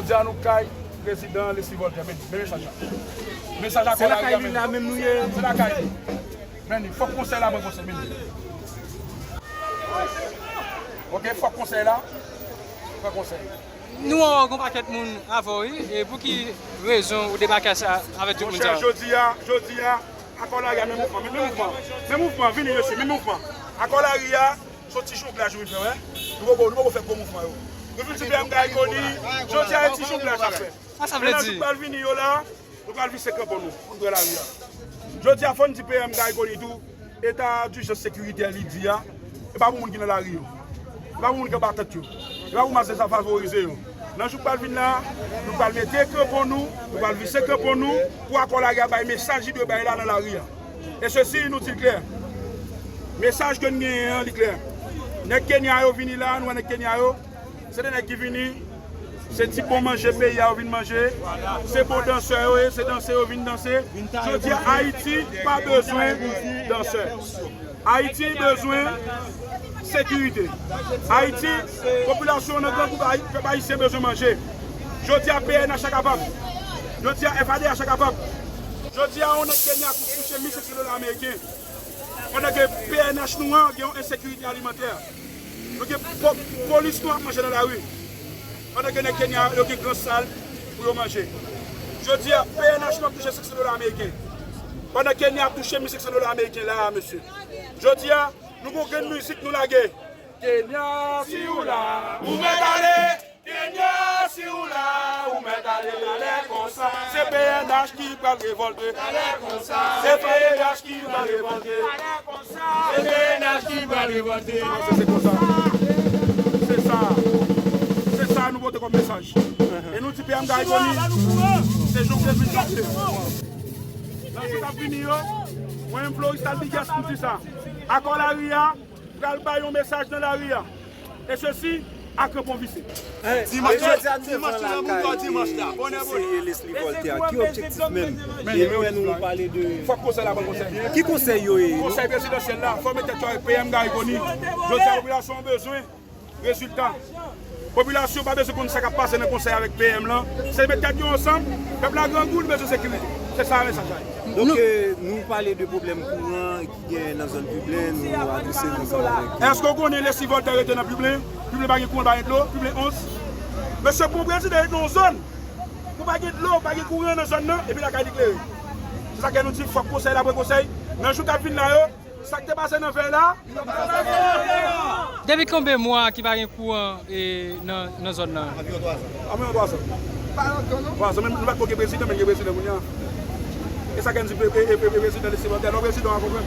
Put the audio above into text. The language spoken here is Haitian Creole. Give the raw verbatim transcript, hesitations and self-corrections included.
Jodi a nou kay prezidan Leslie Voltaire, men, men mesaj la. Mesaj la. Se lakay li la menm nou ye. Se lakay li. Men, fòk konsèy la pran konsèy, men. Ok, fòk konsèy la pran konsèy. Nou wè w gen yon pakèt moun avè w, wi. E pou ki rezon ou debake sa avèk tout moun sa? Monchè, jodi a, jodi a, akò lari a, men mouvman, men, men mouvman, men mouvman, vini, mesye, men mouvman. Akò lari a, se yon ti jonglaj nou vin fè, wè. Nou poko, nou poko fè gwo mouvman yo. Nou vin di P M Guy Conille, jodi a, e ti jonglaj n ap fè. Sa sa vle di? Nan jou k pral vini yo la, nou pral vise kranpon nou, pou nou pran lari a. Jodi a, fò n di P M Guy Conille tou, eta dijans sekiritè li di a, e pa pou moun ki nan lari yo. E pa pou moun ki anba tant yo. E pa pou mas defavorize yo. Nan jou k pral vin la, nou pral mete kranpon nou, nou pral vise kranpon nou, pou akò lari a bay mesaj li dwe bay la nan lari a. E sesi, nou di l klè. Mesaj ke n genyen an, li klè. Nèg Kenya yo vini la, nou wè nèg Kenya yo. Se de nèg ki vini, se ti bon manje peyi a yo vin manje. Se bon dansè yo ye, se danse yo vin danse. Jodi a, Ayiti pa bezwen dansè. Ayiti bezwen sekirite. Ayiti, popilasyon nan grangou, Ayi-, pèp ayisyen bezwen manje. Jodi a, P N H la kapab. Jodi a, F A D H la kapab. Jodi a, yon nèg Kenya ap touche mil senk san dola ameriken. Pandan ke P N H nou an gen yon ensekirite alimantè. Nou gen po-, polis nou ap manje nan lari. Pandan ke nèg Kenya yo gen gran sal pou yo manje. Jodi a, P N H nou ap touche senk san dola ameriken. Pandan Kenya ap touche mil senk san dola ameriken la a, mesye. Jodi a, nou gen yon grenn mizik nou lage. Kenya, si ou la, ou mèt ale. Kenya, si ou la, ou mèt ale, talè konsa. Se P N H ki pral revòlte. Talè konsa. Se P N H ki pral revòlte. Talè konsa. Se P N H ki pral revòlte. Se, se konsa. Se sa. Se sa nou pote kòm mesaj. E nou di P M Guy Conille, se jou ke vin pase. Nan jou k ap vini yo, mwen menm Florestal Bigas m di sa. Akò lari a pral bay yon mesaj nan lari a. E sesi, a kranpon vise. Dimanch la, dimanch la, bonnè, bonnè. Seye Leslie Voltaire, ki objektif menm? E nou wè nou pale de... Fòk konsèy la pran konsèy. Ki konsèy yo ye? Konsèy prezidansyèl la, fòme tèt yo avèk P M Guy Conille. Jodi a, popilasyon an bezwen rezilta. Popilasyon pa bezwen konn sa k ap pase nan konsèy avèk P M lan. Se met tèt yo ansanm, pèp la grangou, li bezwen sekirite. Se sa mesaj la ye. Donk, euh, nou pale de pwoblèm kouran ki gen nan zòn Piblen, nou adrese l ansanm avèk... Èske w konnen Leslie Voltaire rete nan Piblen? Piblen pa gen kouran, pa gen dlo, Piblen onz. Mesye, pou yon prezidan rete nan yon zòn, pou pa gen dlo, pa gen kouran nan zòn nan, epi lakay li klere. Se sa k fè nou di fòk konsèy la pran konsèy. Nan jou k ap vin la yo, sa k te pase nan vèy la, Depi konbyen mwa ki pa gen kouran, e, nan, nan zòn nan? Anviwon twa zan. Anviwon twa zan. Twa zan, men nou pa t ko gen prezidan, men gen prezidan kounye a. E sa k fè n di pre-, e, e, e, prezidan Leslie Voltaire, non, prezidan an konprann.